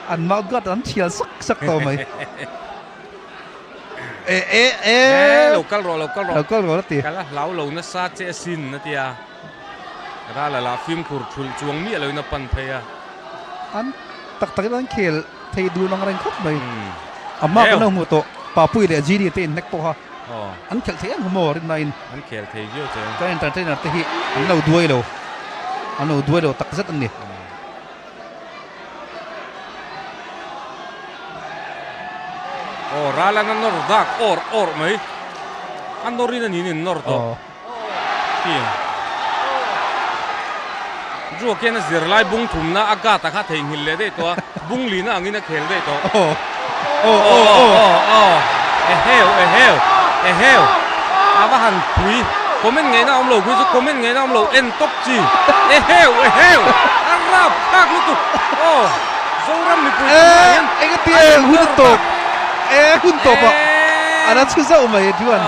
An mouth guard an thial sak sak tawh mai. E e e. Lo kal rawh lo kal rawh. Lo kal rawh a ti. Ka la hlau lo nasa che asin a ti a. Rala lah fimkhur thulh chuang miah loin a pan phei a. An tak takin an khel thei dun ang reng khawp mai. A mark an lo hmuh tawh Papui leh Genie te inhnek pawh kha an khelh thei em maw rinnain. An khel thei viau che. Kan entertainer te hi an lo duai lo. An lo duai lo tak zet an ni. Aw Ralan a nawr dak awr awr mai. A nawrin a niin in nawr tawh. Chu khian a zirlai bung thumna a gata kha theihnghilh leh daih tawh a, bung lina angin a khel daih tawh. Aw aw aw aw aw aw eheu eheu eheu a va han pui comment ngaihna awm lo khi chu comment ngaihna awm lo en tawp chi eheu eheu a rap thlak lutuk aw Zoram mipui tunah hian Engati e hun tawp e hun tawp a a la chhu zauh mai chuan.